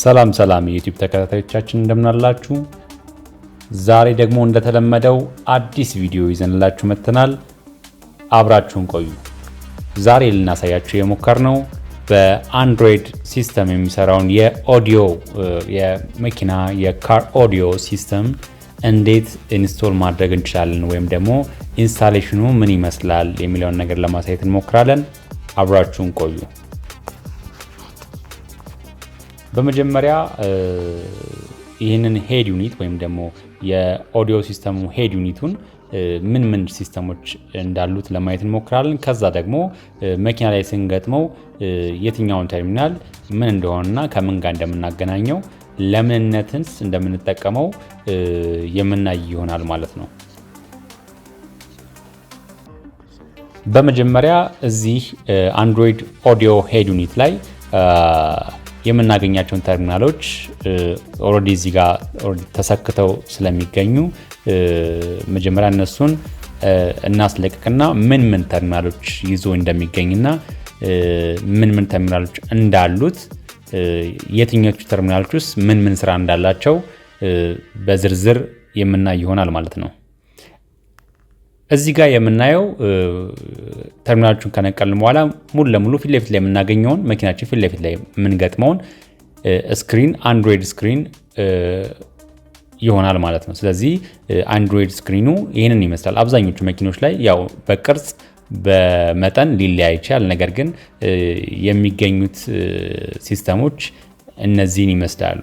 ሰላም ሰላም የ YouTube ተከታታዮቻችን፣ እንደምናላችሁ። ዛሬ ደግሞ እንደተለመደው አዲስ ቪዲዮ ይዘንላችሁ መጥተናል። አብራችሁን ቆዩ። ዛሬ ልናሳያችሁ የሞከርነው በ Android system የሚሰራውን የኦዲዮ የመኪና የ car audio system እንዴት install ማድረግ እንችላለን ወይም ደግሞ installation ኑ ምን ይመስላል የሚለውን ነገር ለማሳየት እንሞክራለን። አብራችሁን ቆዩ። በመጀመሪያ ይህንን head unit ወይም ደግሞ የ audio system ኡ head unit ኡን ምን ምን system ኦች እንዳሉት ለማየት እንሞክራለን። ከዛ ደግሞ መኪና ላይ ስንገጥመው የትኛውን ተርሚናል ምን እንደሆነና ከምን ጋር እንደምናገናኘው፣ ለምንነትንስ እንደምንጠቀመው የምናይ ይሆናል ማለት ነው። በመጀመሪያ እዚህ Android audio head unit ላይ የምናገኛቸውን terminal ኦች already እዚህ ጋር ተሰክተው ስለሚገኙ መጀመሪያ እነሱን እናስለቅቅና ምን ምን ተርሚናሎች ይዞ እንደሚገኝና ምን ምን ተርሚናሎች እንዳሉት፣ የትኞቹ ተርሚናሎች ውስጥ ምን ምን ስራ እንዳላቸው በዝርዝር የምናይ ይሆናል ማለት ነው። እዚህ ጋር የምናየው ተርሚናሎቹን ከነቀልን በኋላ ሙሉ ለሙሉ ፊት ለፊት ላይ የምናገኘውን፣ መኪናችን ፊት ለፊት ላይ የምንገጥመውን screen፣ Android screen ይሆናል ማለት ነው። ስለዚህ Android screen ኑ ይህንን ይመስላል። አብዛኞቹ መኪኖች ላይ ያው በቅርጽ በመጠን ሊለያይ ይችላል። ነገር ግን የሚገኙት system ኦች እነዚህን ይመስላሉ።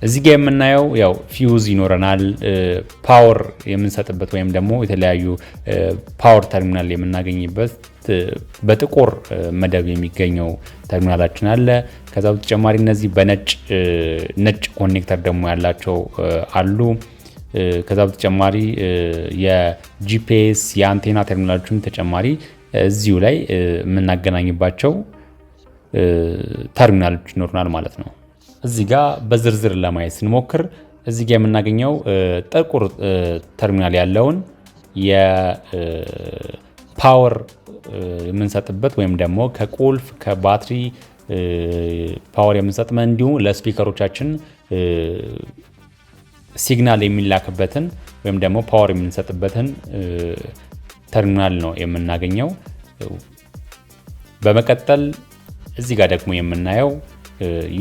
እዚህ ጋር የምናየው ያው ፊውዝ ይኖረናል። Power የምንሰጥበት ወይም ደግሞ የተለያዩ power terminal የምናገኝበት በጥቁር መደብ የሚገኘው ተርሚናላችን አለ። ከዛ በተጨማሪ እነዚህ በነጭ ነጭ connector ደግሞ ያላቸው አሉ። ከዛ በተጨማሪ የ GPS፣ የአንቴና ተርሚናሎችም ተጨማሪ እዚሁ ላይ የምናገናኝባቸው ተርሚናሎች ይኖሩናል ማለት ነው። እዚህ ጋር በዝርዝር ለማየት ስንሞክር እዚህ ጋር የምናገኘው ጥቁር ተርሚናል ያለውን የ power የምንሰጥበት ወይም ደግሞ ከቁልፍ፣ ከባትሪ power የምንሰጥበት፣ እንዲሁም ለ speaker ኦቻችን signal የሚላክበትን ወይም ደግሞ power የምንሰጥበትን ተርሚናል ነው የምናገኘው። በመቀጠል እዚህ ጋር ደግሞ የምናየው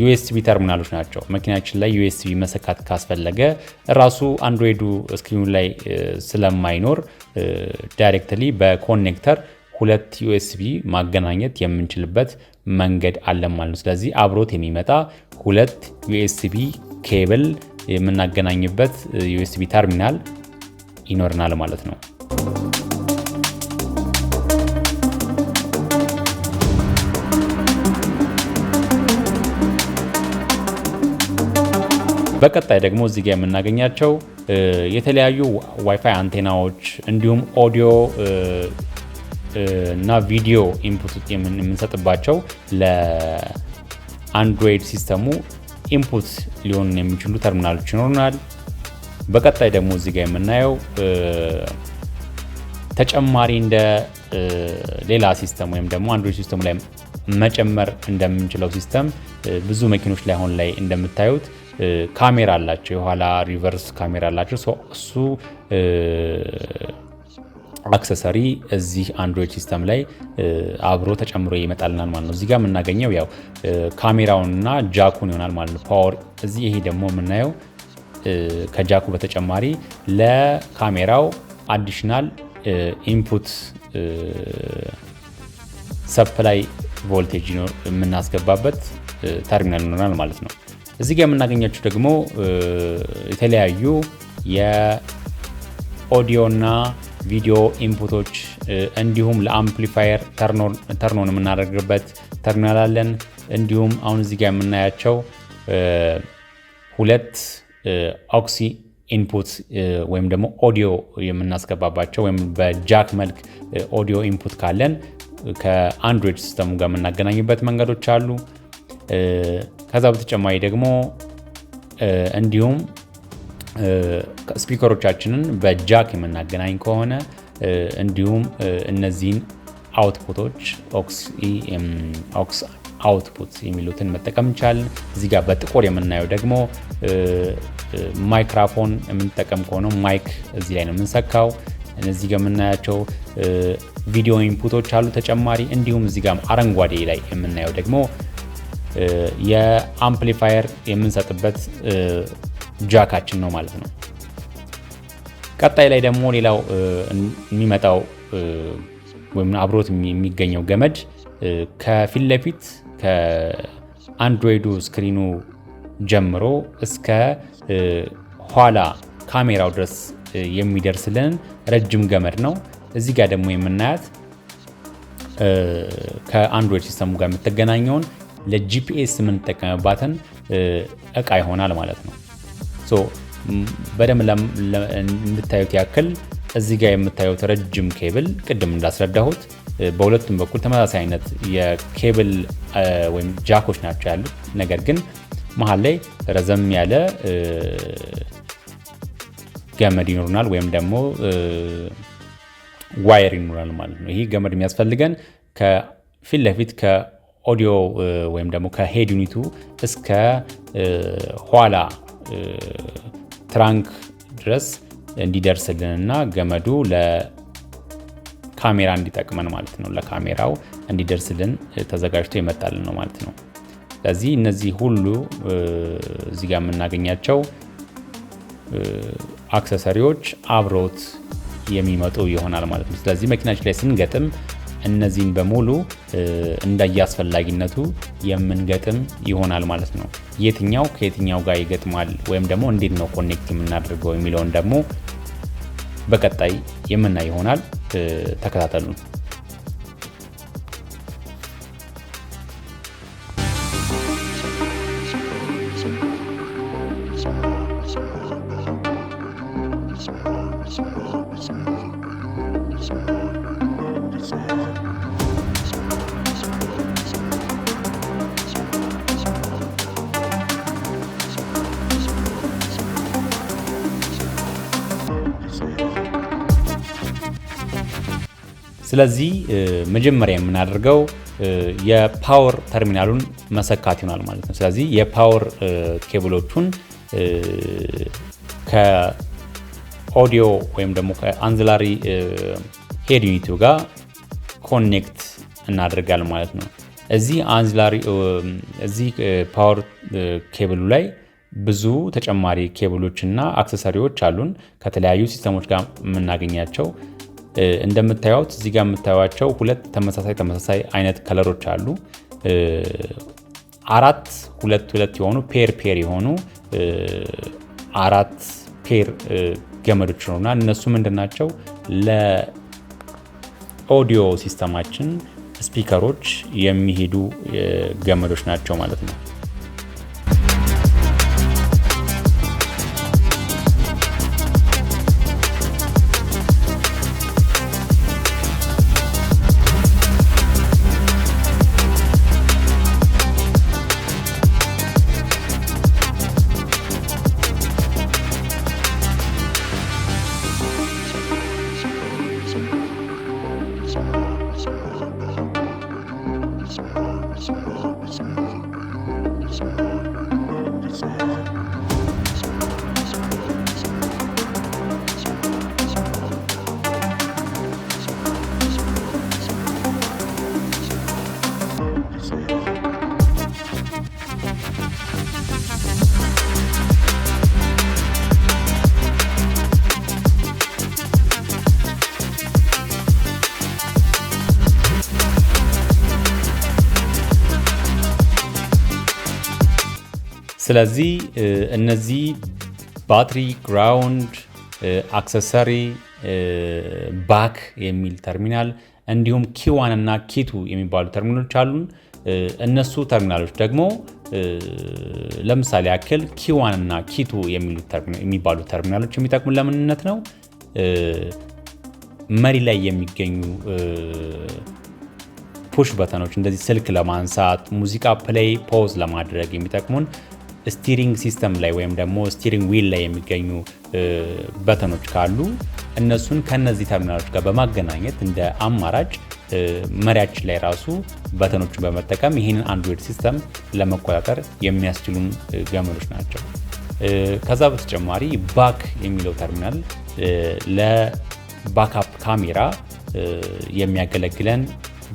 USB terminal ኦች ናቸው። መኪናችን ላይ USB መሰካት ካስፈለገ ራሱ Android ኡ screen ኑ ላይ ስለማይኖር directly በ connector ሁለት USB ማገናኘት የምንችልበት መንገድ አለ ማለት ነው። ስለዚህ አብሮት የሚመጣ ሁለት USB cable የምናገናኝበት USB terminal ይኖርናል ማለት ነው። በቀጣይ ደግሞ እዚህ ጋር የምናገኛቸው የተለያዩ ዋይፋይ አንቴናዎች እንዲሁም ኦዲዮ እና ቪዲዮ input የምንሰጥባቸው ለ Android system ኡ input ሊሆኑ የሚችሉ ተርሚናሎች ይኖሩናል። በቀጣይ ደግሞ እዚህ ጋር የምናየው ተጨማሪ እንደ ሌላ system ወይም ደግሞ Android system ላይ መጨመር እንደምንችለው system ብዙ መኪኖች ላይ አሁን ላይ እንደምታዩት ካሜራ አላቸው፣ የኋላ reverse ካሜራ አላቸው። እሱ accessory እዚህ Android system ላይ አብሮ ተጨምሮ ይመጣልናል ማለት ነው። እዚህ ጋር የምናገኘው ያው ካሜራውንና ጃኩን ይሆናል ማለት ነው። Power እዚህ ይሄ ደግሞ የምናየው ከጃኩ በተጨማሪ ለካሜራው additional input supply voltage የምናስገባበት ተርሚናል ይኖራል ማለት ነው። እዚህ ጋር የምናገኛቸው ደግሞ የተለያዩ የኦዲዮ እና ቪዲዮ input ኦች እንዲሁም ለ amplifier turn on የምናደርግበት ተርሚናል አለን። እንዲሁም አሁን እዚህ ጋር የምናያቸው ሁለት aux input ወይም ደግሞ ኦዲዮ የምናስገባባቸው ወይም በጃክ መልክ audio input ካለን ከ Android system ኡ ጋር የምናገናኝበት መንገዶች አሉ። ከዛ በተጨማሪ ደግሞ እንዲሁም speaker ኦቻችንን በ jack የምናገናኝ ከሆነ እንዲሁም እነዚህን output ኦች aux output የሚሉትን መጠቀም እንችላለን። እዚህ ጋር በጥቁር የምናየው ደግሞ ማይክራፎን የምንጠቀም ከሆነ mic እዚህ ላይ ነው የምንሰካው። እነዚህ ጋር የምናያቸው video input ኦች አሉ ተጨማሪ። እንዲሁም እዚህ ጋር አረንጓዴ ላይ የምናየው ደግሞ የ amplifier የምንሰጥበት ጃካችን ነው ማለት ነው። ቀጣይ ላይ ደግሞ ሌላው የሚመጣው ወይም አብሮት የሚገኘው ገመድ ከፊት ለፊት ከ Android ኡ screen ኑ ጀምሮ እስከ ኋላ ካሜራው ድረስ የሚደርስልን ረጅም ገመድ ነው። እዚህ ጋር ደግሞ የምናያት ከ Android system ኡ ጋር የምትገናኘውን ለ GPS የምንጠቀምባትን እቃ ይሆናል ማለት ነው። So በደንብ እንድታዩት ያክል እዚህ ጋር የምታዩት ረጅም ኬብል ቅድም እንዳስረዳሁት በሁለቱም በኩል ተመሳሳይ አይነት የኬብል ወይም ጃኮች ናቸው ያሉት። ነገር ግን መሀል ላይ ረዘም ያለ ገመድ ይኖሩናል ወይም ደግሞ wire ይኖራል ማለት ነው። ይህ ገመድ የሚያስፈልገን ከፊት ለፊት ከኦዲዮ ወይም ደግሞ ከ head unit ኡ እስከ ኋላ trunk ድረስ እንዲደርስልንና ገመዱ ለካሜራ እንዲጠቅመን ማለት ነው። ለካሜራው እንዲደርስልን ተዘጋጅቶ ይመጣልን ነው ማለት ነው። ስለዚህ እነዚህ ሁሉ እዚህ ጋር የምናገኛቸው accessory ዎች አብሮት የሚመጡ ይሆናል ማለት ነው። ስለዚህ መኪናችን ላይ ስንገጥም እነዚህን በሙሉ እንደየአስፈላጊነቱ የምንገጥም ይሆናል ማለት ነው። የትኛው ከየትኛው ጋር ይገጥማል ወይም ደግሞ እንዴት ነው connect የምናደርገው የሚለውን ደግሞ በቀጣይ የምናይ ይሆናል። ተከታተሉን። ስለዚህ መጀመሪያ የምናደርገው የ power terminal ኡን መሰካት ይሆናል ማለት ነው። ስለዚህ የ power cable ኦቹን ከ audio ወይም ደግሞ ከ auxiliary head unit ኡ ጋር connect እናደርጋለን ማለት ነው። እዚህ auxiliary እዚህ power cable ኡ ላይ ብዙ ተጨማሪ ኬብሎች እና accessory ዎች አሉን ከተለያዩ system ኦች ጋር የምናገኛቸው። እንደምታዩት እዚህ ጋር የምታዩቸው ሁለት ተመሳሳይ አይነት color ኦች አሉ። አራት ሁለት ሁለት የሆኑ pair pair የሆኑ አራት pair ገመዶች ነውና እነሱ ምንድናቸው? ለ audio system ኣችን speaker ኦች የሚሄዱ ገመዶች ናቸው ማለት ነው። ስለዚህ እነዚህ battery፣ ground፣ accessory፣ back የሚል ተርሚናል እንዲሁም key 1 እና key 2 የሚባሉ ተርሚናሎች አሉን። እነሱ ተርሚናሎች ደግሞ ለምሳሌ ያክል key 1 እና key 2 የሚባሉ ተርሚናሎች የሚጠቅሙ ለምንነት ነው? መሪ ላይ የሚገኙ push button ኦች እንደዚህ ስልክ ለማንሳት፣ ሙዚቃ play pause ለማድረግ የሚጠቅሙን steering system ላይ ወይም ደግሞ steering wheel ላይ የሚገኙ button ኦች ካሉ እነሱን ከነዚህ ተርሚናሎች ጋር በማገናኘት እንደ አማራጭ መሪያችን ላይ ራሱ button ኦችን በመጠቀም ይህንን Android system ለመቆጣጠር የሚያስችሉን ገመዶች ናቸው። ከዛ በተጨማሪ back የሚለው ተርሚናል ለ backup ካሜራ የሚያገለግለን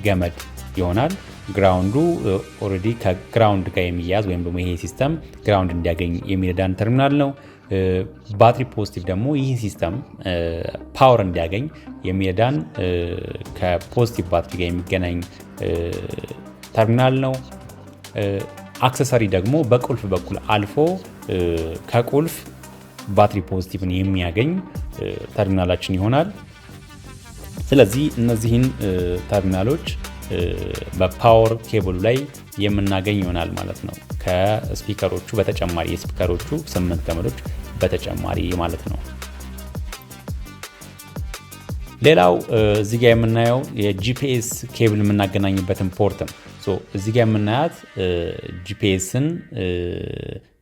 ገመድ ይሆናል። Ground ኡ already ከ ground ጋር የሚያያዝ ወይም ደግሞ ይሄ system ground እንዲያገኝ የሚረዳን ተርሚናል ነው። ባትሪ positive ደግሞ ይህ system power እንዲያገኝ የሚረዳን ከ positive ባትሪ ጋር የሚገናኝ ተርሚናል ነው። Accessory ደግሞ በቁልፍ በኩል አልፎ ከቁልፍ ባትሪ positive ን የሚያገኝ ተርሚናላችን ይሆናል። ስለዚህ እነዚህን ተርሚናሎች በ power cable ኡ ላይ የምናገኝ ይሆናል ማለት ነው። ከ speaker ኦቹ በተጨማሪ የ speaker ኦቹ 8 ገመዶች በተጨማሪ ማለት ነው። ሌላው እዚህ ጋር የምናየው የ GPS cable የምናገናኝበትን port ነው። So እዚህ ጋር የምናያት GPS ን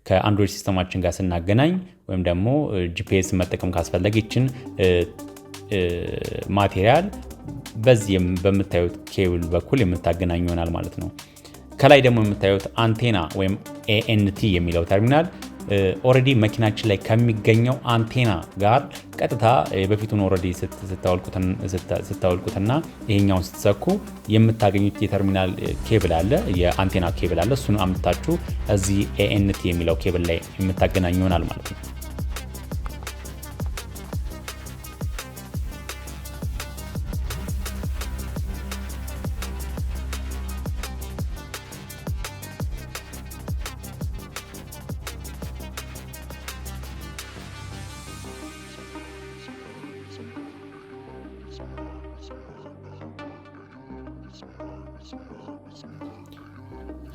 ከ Android system ኣችን ጋር ስናገናኝ ወይም ደግሞ GPS መጠቀም ካስፈለገ ይችን material በዚህ በምታዩት ኬብል በኩል የምታገናኙ ይሆናል ማለት ነው። ከላይ ደግሞ የምታዩት አንቴና ወይም ANT የሚለው terminal already መኪናችን ላይ ከሚገኘው አንቴና ጋር ቀጥታ በፊቱን already ስታወልቁትና ይሄኛውን ስትሰኩ የምታገኙት የ terminal cable አለ፣ የአንቴና ኬብል አለ። እሱን አምጥታችሁ እዚህ ANT የሚለው ኬብል ላይ የምታገናኙ ይሆናል ማለት ነው።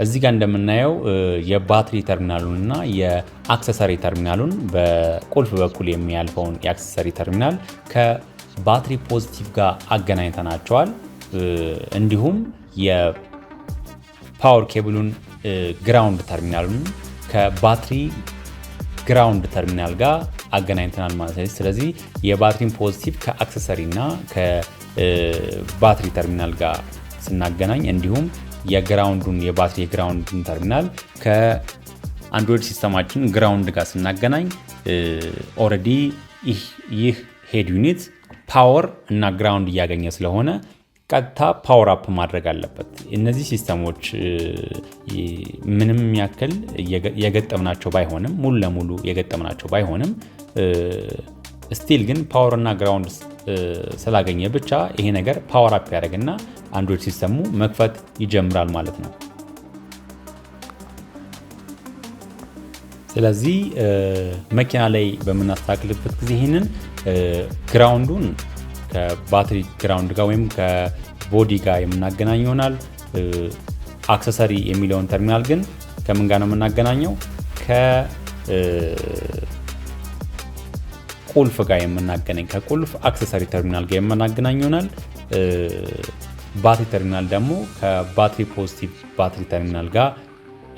እዚህ ጋር እንደምናየው የባትሪ ተርሚናሉንና የ accessory terminal ኡን በቁልፍ በኩል የሚያልፈውን የ accessory terminal ከባትሪ positive ጋር አገናኝተናቸዋል። እንዲሁም የ power cable ኡን ground terminal ኡን ከባትሪ ground terminal ጋር አገናኝተናል ማለት ነው። ስለዚህ የባትሪን positive ከ accessory እና ከባትሪ ተርሚናል ጋር ስናገናኝ እንዲሁም የግራውንዱን የባትሪ የግራውንዱን ተርሚናል ከአንድሮይድ ሲስተማችን ground ጋር ስናገናኝ already ይህ head unit power እና ground እያገኘ ስለሆነ ቀጥታ power up ማድረግ አለበት። እነዚህ system ኦች ምንም ያክል የገጠምናቸው ባይሆንም ሙሉ ለሙሉ የገጠምናቸው ባይሆንም still ግን power እና ground ስላገኘ ብቻ ይሄ ነገር power up ያደርግና Android system ኡ መክፈት ይጀምራል ማለት ነው። ስለዚህ መኪና ላይ በምናስተካክልበት ጊዜ ይሄንን ground ኡን ከባትሪ ground ጋር ወይም ከ body ጋር የምናገናኝ ይሆናል። Accessory የሚለውን ተርሚናል ግን ከምን ጋር ነው የምናገናኘው? ከቁልፍ ጋር የምናገናኝ ከቁልፍ accessory terminal ጋር የምናገናኝ ይሆናል። ባትሪ ተርሚናል ደግሞ ከባትሪ positive ባትሪ ተርሚናል ጋር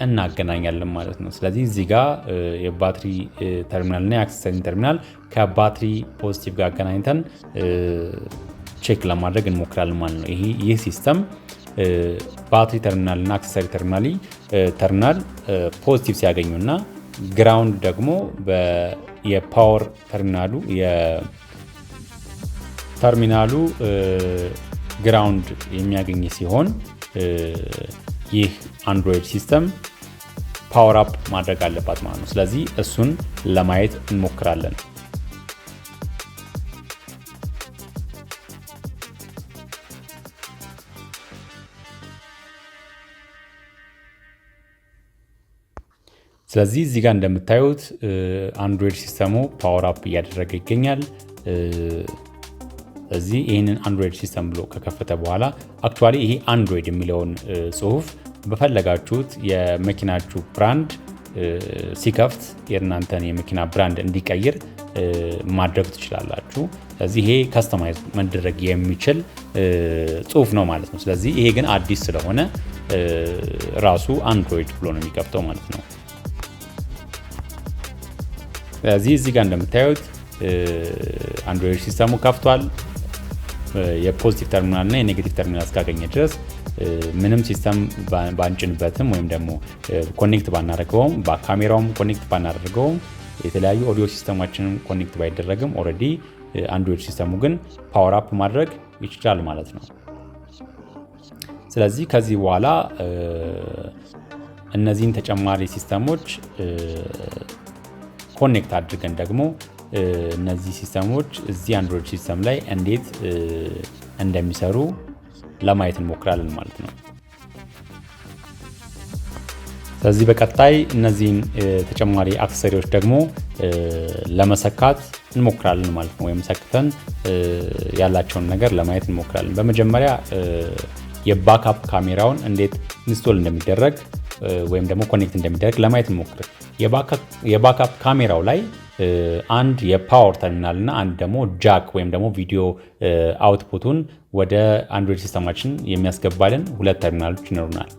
እናገናኛለን ማለት ነው። ስለዚህ እዚህ ጋር የባትሪ ተርሚናል እና የ accessory terminal ከባትሪ positive ጋር አገናኝተን check ለማድረግ እንሞክራለን ማለት ነው። ይህ system ባትሪ ተርሚናል እና accessory terminal positive ሲያገኙና ground ደግሞ የ power terminal ኡ የተርሚናሉ ground የሚያገኝ ሲሆን ይህ Android system power up ማድረግ አለባት ማለት ነው። ስለዚህ እሱን ለማየት እንሞክራለን። ስለዚህ እዚህ ጋር እንደምታዩት Android system ኡ power up እያደረገ ይገኛል። እዚህ ይሄንን Android system ብሎ ከከፈተ በኋላ actually ይሄ Android የሚለውን ጽሁፍ በፈለጋችሁት የመኪናችሁ brand ሲከፍት የእናንተን የመኪና brand እንዲቀይር ማድረግ ትችላላችሁ። ስለዚህ ይሄ customize መደረግ የሚችል ጽሁፍ ነው ማለት ነው። ስለዚህ ይሄ ግን አዲስ ስለሆነ ራሱ Android ብሎ ነው የሚከፍተው ማለት ነው። ስለዚህ እዚህ ጋር እንደምታዩት Android system ኡ ከፍቷል። የ positive terminal እና የ negative terminal እስካገኘ ድረስ ምንም system ባንጭንበትም ወይም ደግሞ connect ባናደርገውም፣ በካሜራውም connect ባናደርገውም፣ የተለያዩ audio system ኣችንም connect ባይደረግም already Android system ኡ ግን power up ማድረግ ይችላል ማለት ነው። ስለዚህ ከዚህ በኋላ እነዚህን ተጨማሪ system ኦች connect አድርገን ደግሞ እነዚህ system ኦች እዚህ Android system ላይ እንዴት እንደሚሰሩ ለማየት እንሞክራለን ማለት ነው። ስለዚህ በቀጣይ እነዚህን ተጨማሪ accessory ዎች ደግሞ ለመሰካት እንሞክራለን ማለት ነው። ወይም ሰክተን ያላቸውን ነገር ለማየት እንሞክራለን። በመጀመሪያ የ backup ካሜራውን እንዴት install እንደሚደረግ ወይም ደግሞ connect እንደሚደረግ ለማየት እንሞክር። የ backup ካሜራው ላይ አንድ የ power terminal እና አንድ ደግሞ ጃክ ወይም ደግሞ video output ኡን ወደ Android system ኣችን የሚያስገባልን ሁለት ተርሚናሎች ይኖሩናል።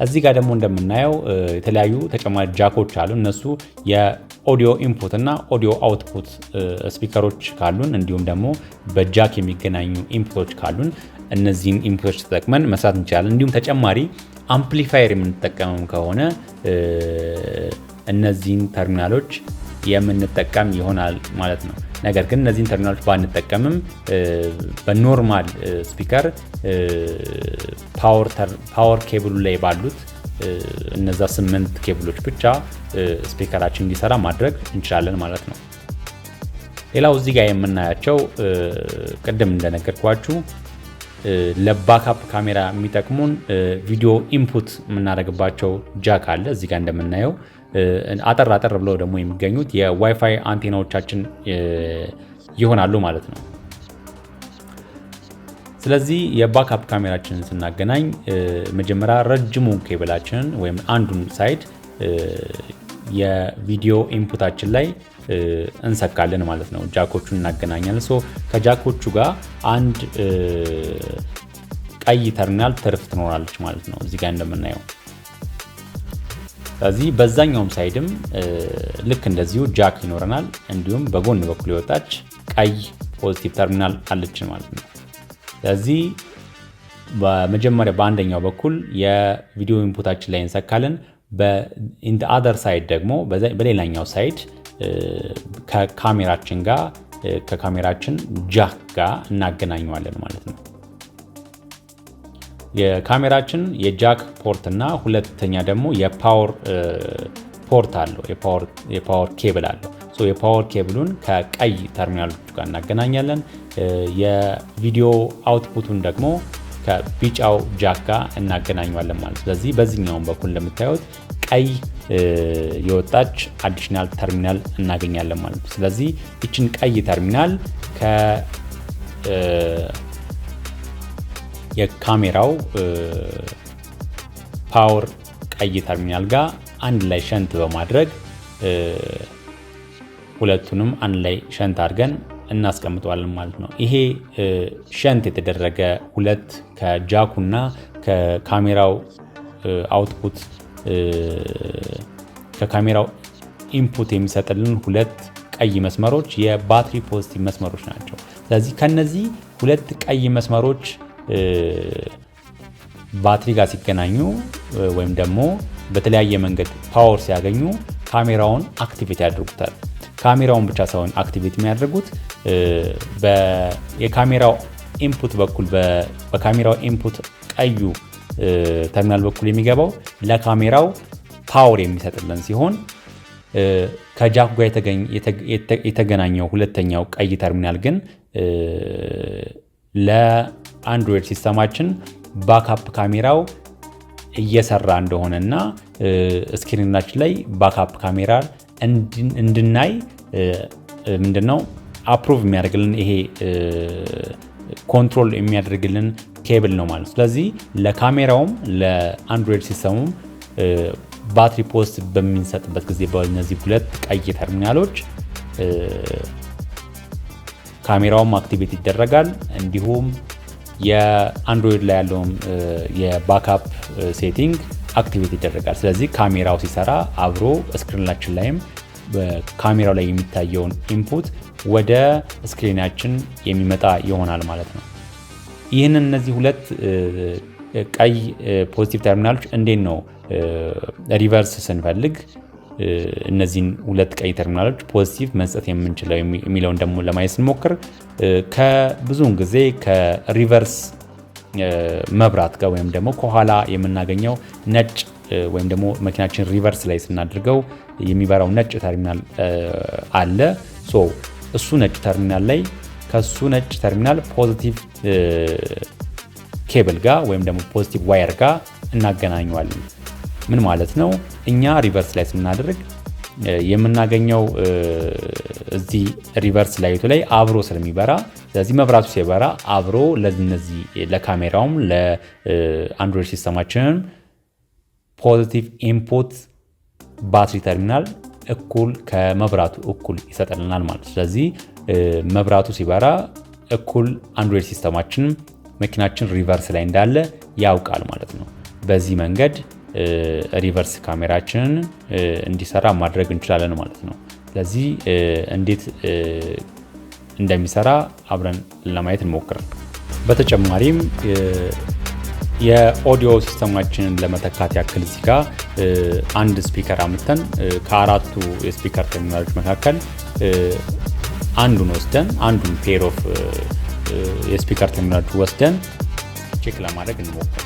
እዚህ ጋር ደግሞ እንደምናየው የተለያዩ ተጨማሪ ጃኮች አሉ። እነሱ የ audio input እና audio output speaker ኦች ካሉን እንዲሁም ደግሞ በጃክ የሚገናኙ input ኦች ካሉን እነዚህን input ኦች ተጠቅመን መስራት እንችላለን። እንዲሁም ተጨማሪ አምፕሊፋየር የምንጠቀምም ከሆነ እነዚህን ተርሚናሎች የምንጠቀም ይሆናል ማለት ነው። ነገር ግን እነዚህን ተርሚናሎች ባንጠቀምም በ normal speaker power cable ኡ ላይ ባሉት እነዛ 8 ኬብሎች ብቻ speaker ኣችን እንዲሰራ ማድረግ እንችላለን ማለት ነው። ሌላው እዚህ ጋር የምናያቸው ቅድም እንደነገርኳችሁ ለ backup ካሜራ የሚጠቅሙን video input የምናደርግባቸው ጃክ አለ። እዚህ ጋር እንደምናየው አጠር አጠር ብለው ደግሞ የሚገኙት የዋይፋይ አንቴናዎቻችን ይሆናሉ ማለት ነው። ስለዚህ የ backup ካሜራችንን ስናገናኝ መጀመሪያ ረጅሙ ኬብላችንን ወይም አንዱን side የ video input ኣችን ላይ እንሰካለን ማለት ነው። ጃኮቹን እናገናኛለን። So ከ jack ኦቹ ጋር አንድ ቀይ ተርሚናል ትርፍ ትኖራለች ማለት ነው እዚህ ጋር እንደምናየው። ስለዚህ በዛኛውም side ም ልክ እንደዚሁ ጃክ ይኖረናል። እንዲሁም በጎን በኩል የወጣች ቀይ positive terminal አለችን ማለት ነው። ስለዚህ በመጀመሪያ በአንደኛው በኩል የ video input ኣችን ላይ እንሰካለን። In other side ደግሞ በሌላኛው side ከካሜራችን ጋር ከካሜራችን ጃክ ጋር እናገናኘዋለን ማለት ነው። የካሜራችን የ jack port እና ሁለተኛ ደግሞ የ power port አለው፣ የ power cable አለው። So የ power cable ኡን ከቀይ ተርሚናሎች ጋር እናገናኛለን። የ video output ኡን ደግሞ ከቢጫው ጃክ ጋር እናገናኘዋለን ማለት። ስለዚህ በዚህኛውም በኩል እንደምታዩት ቀይ የወጣች additional terminal እናገኛለን ማለት ነው። ስለዚህ ይችን ቀይ ተርሚናል የካሜራው power ቀይ ተርሚናል ጋር አንድ ላይ shunt በማድረግ ሁለቱንም አንድ ላይ shunt አድርገን እናስቀምጠዋለን ማለት ነው። ይሄ shunt የተደረገ ሁለት ከጃኩና ከካሜራው output ከካሜራው input የሚሰጥልን ሁለት ቀይ መስመሮች የባትሪ positive መስመሮች ናቸው። ስለዚህ ከነዚህ ሁለት ቀይ መስመሮች ባትሪ ጋር ሲገናኙ ወይም ደግሞ በተለያየ መንገድ power ሲያገኙ ካሜራውን activate ያደርጉታል። ካሜራውን ብቻ ሳይሆን activate የሚያደርጉት የካሜራው input በኩል በካሜራው input ቀዩ ተርሚናል በኩል የሚገባው ለካሜራው power የሚሰጥልን ሲሆን ከጃኩ ጋር የተገናኘው ሁለተኛው ቀይ ተርሚናል ግን ለ Android system ኣችን backup ካሜራው እየሰራ እንደሆነና screen ኣችን ላይ backup ካሜራ እንድናይ ምንድነው approve የሚያደርግልን ይሄ control የሚያደርግልን ኬብል ነው ማለት ነው። ስለዚህ ለካሜራውም ለ Android system ኡም ባትሪ post በሚንሰጥበት ጊዜ በእነዚህ ሁለት ቀይ ተርሚናሎች ካሜራውም activate ይደረጋል። እንዲሁም የ Android ላይ ያለውም የ backup setting activate ይደረጋል። ስለዚህ ካሜራው ሲሰራ አብሮ screen ኣችን ላይም በካሜራው ላይ የሚታየውን input ወደ screen ኣችን የሚመጣ ይሆናል ማለት ነው። ይህንን እነዚህ ሁለት ቀይ positive terminal ኦች እንዴት ነው reverse ስንፈልግ እነዚህን ሁለት ቀይ terminal ኦች positive መስጠት የምንችለው የሚለውን ደግሞ ለማየት ስንሞክር፣ ከብዙውን ጊዜ ከ reverse መብራት ጋር ወይም ደግሞ ከኋላ የምናገኘው ነጭ ወይም ደግሞ መኪናችን reverse ላይ ስናደርገው የሚበራው ነጭ ተርሚናል አለ። So እሱ ነጭ ተርሚናል ላይ፣ ከሱ ነጭ terminal positive cable ጋር ወይም ደግሞ positive wire ጋር እናገናኘዋለን። ምን ማለት ነው? እኛ reverse ላይ ስናደርግ የምናገኘው እዚህ reverse light ኡ ላይ አብሮ ስለሚበራ፣ ስለዚህ መብራቱ ሲበራ አብሮ ለነዚህ ለካሜራውም ለ Android system ኣችንም positive input ባትሪ ተርሚናል እኩል ከመብራቱ እኩል ይሰጥልናል ማለት። ስለዚህ መብራቱ ሲበራ እኩል Android system ኣችን መኪናችን reverse ላይ እንዳለ ያውቃል ማለት ነው። በዚህ መንገድ reverse ካሜራችንን እንዲሰራ ማድረግ እንችላለን ማለት ነው። ስለዚህ እንዴት እንደሚሰራ አብረን ለማየት እንሞክር። በተጨማሪም የ audio system ኣችንን ለመተካት ያክል እዚህ ጋር አንድ speaker አምጥተን ከአራቱ የ speaker terminal ኦች መካከል አንዱን ወስደን፣ አንዱን pair of የ speaker terminal ኦች ወስደን check ለማድረግ እንሞክር።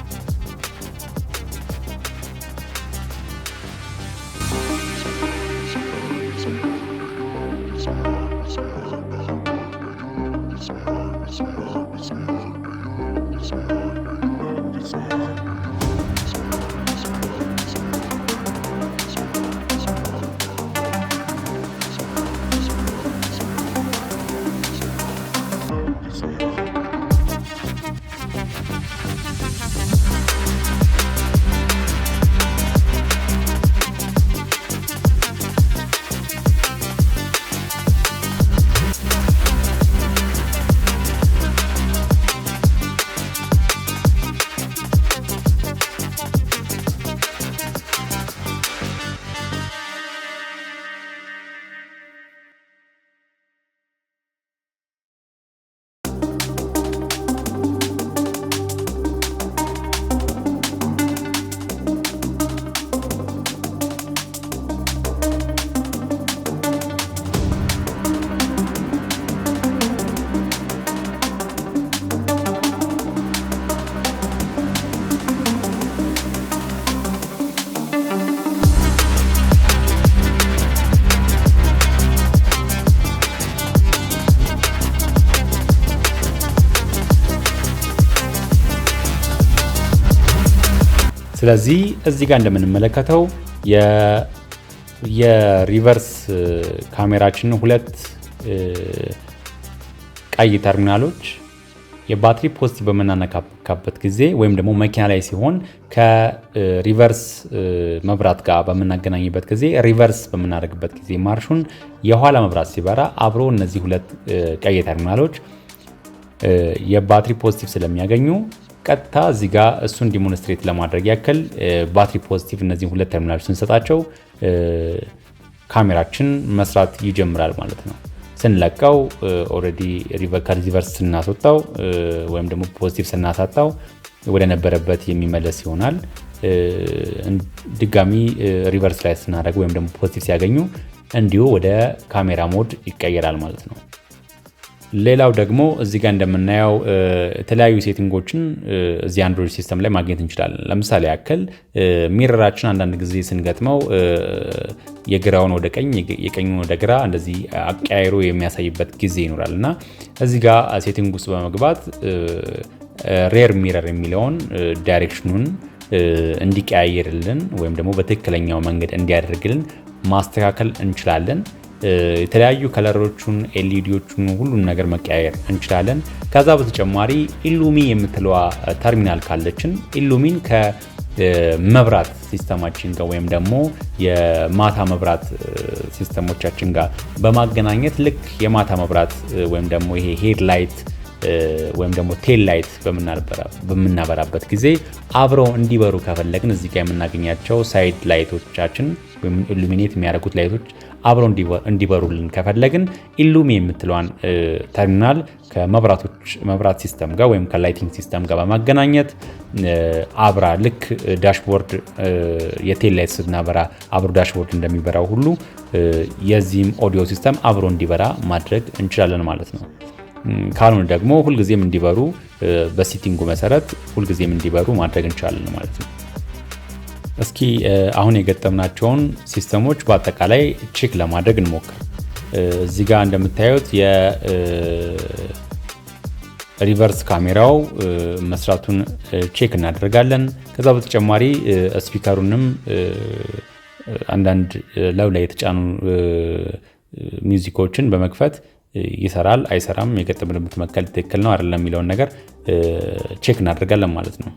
ስለዚህ እዚህ ጋር እንደምንመለከተው የ reverse ካሜራችን ሁለት ቀይ ተርሚናሎች የባትሪ positive በምናነካበት ጊዜ ወይም ደግሞ መኪና ላይ ሲሆን ከ reverse መብራት ጋር በምናገናኝበት ጊዜ፣ reverse በምናደርግበት ጊዜ ማርሹን የኋላ መብራት ሲበራ አብሮ እነዚህ ሁለት ቀይ ተርሚናሎች የባትሪ positive ስለሚያገኙ ቀጥታ እዚህ ጋር እሱን demonstrate ለማድረግ ያክል ባትሪ positive እነዚህ ሁለት ተርሚናሎች ስንሰጣቸው ካሜራችን መስራት ይጀምራል ማለት ነው። ስንለቀው already ከ reverse ስናስወጣው ወይም ደግሞ positive ስናሳጣው ወደ ነበረበት የሚመለስ ይሆናል። ድጋሚ reverse ላይ ስናደርግ ወይም ደግሞ positive ሲያገኙ እንዲሁ ወደ ካሜራ mode ይቀየራል ማለት ነው። ሌላው ደግሞ እዚህ ጋር እንደምናየው የተለያዩ setting ኦችን እዚህ Android system ላይ ማግኘት እንችላለን። ለምሳሌ ያክል mirror ኣችን አንዳንድ ጊዜ ስንገጥመው የግራውን ወደ ቀኝ፣ የቀኙን ወደ ግራ እንደዚህ አቀያይሮ የሚያሳይበት ጊዜ ይኖራል እና እዚህ ጋር setting ውስጥ በመግባት rear mirror የሚለውን direction ኑን እንዲቀያየርልን ወይም ደግሞ በትክክለኛው መንገድ እንዲያደርግልን ማስተካከል እንችላለን። የተለያዩ color ኦቹን፣ LED ዎቹን፣ ሁሉን ነገር መቀያየር እንችላለን። ከዛ በተጨማሪ Illumi የምትለዋ ተርሚናል ካለችን Illumi ን ከመብራት system ኣችን ጋር ወይም ደግሞ የማታ መብራት system ኦቻችን ጋር በማገናኘት ልክ የማታ መብራት ወይም ደግሞ ይሄ head light ወይም ደግሞ tail light በምናበራበት ጊዜ አብረው እንዲበሩ ከፈለግን እዚህ ጋር የምናገኛቸው side light ኦቻችን ወይም illuminate የሚያደርጉት light ኦች አብረው እንዲበሩልን ከፈለግን Illumi የምትለዋን ተርሚናል ከመብራቶች መብራት system ጋር ወይም ከ lighting system ጋር በማገናኘት አብራ ልክ dashboard የ tail light ስናበራ አብሮ dashboard እንደሚበራው ሁሉ የዚህም audio system አብሮ እንዲበራ ማድረግ እንችላለን ማለት ነው። ካልሆነ ደግሞ ሁልጊዜም እንዲበሩ በ setting ኡ መሰረት ሁልጊዜም እንዲበሩ ማድረግ እንችላለን ማለት ነው። እስኪ አሁን የገጠምናቸውን system ኦች በአጠቃላይ check ለማድረግ እንሞክር። እዚህ ጋር እንደምታዩት የ reverse ካሜራው መስራቱን check እናደርጋለን። ከዛ በተጨማሪ speaker ኡንም አንዳንድ ላዩ ላይ የተጫኑ music ኦችን በመክፈት ይሰራል አይሰራም፣ የገጠምንበት መከል ትክክል ነው አይደለም የሚለውን ነገር check እናደርጋለን ማለት ነው።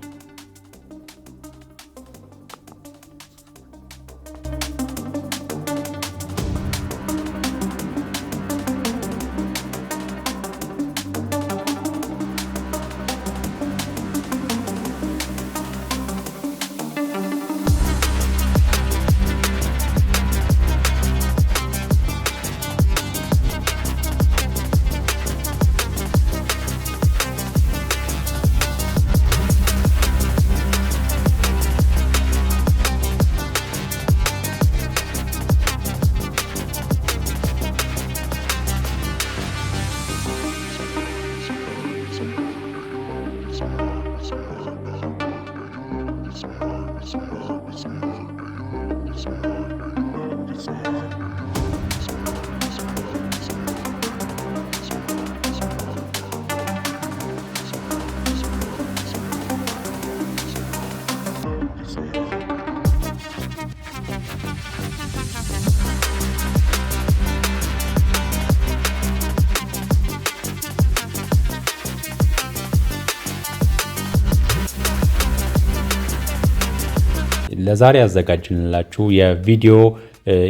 ለዛሬ ያዘጋጅንላችሁ የቪዲዮ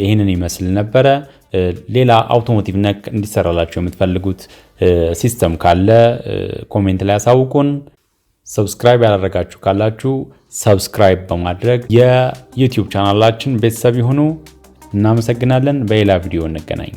ይህንን ይመስል ነበረ። ሌላ automotive ነክ እንዲሰራላችሁ የምትፈልጉት system ካለ comment ላይ ያሳውቁን። Subscribe ያላደረጋችሁ ካላችሁ subscribe በማድረግ የ YouTube ቻናላችን ቤተሰብ ይሁኑ። እናመሰግናለን። በሌላ ቪዲዮ እንገናኝ።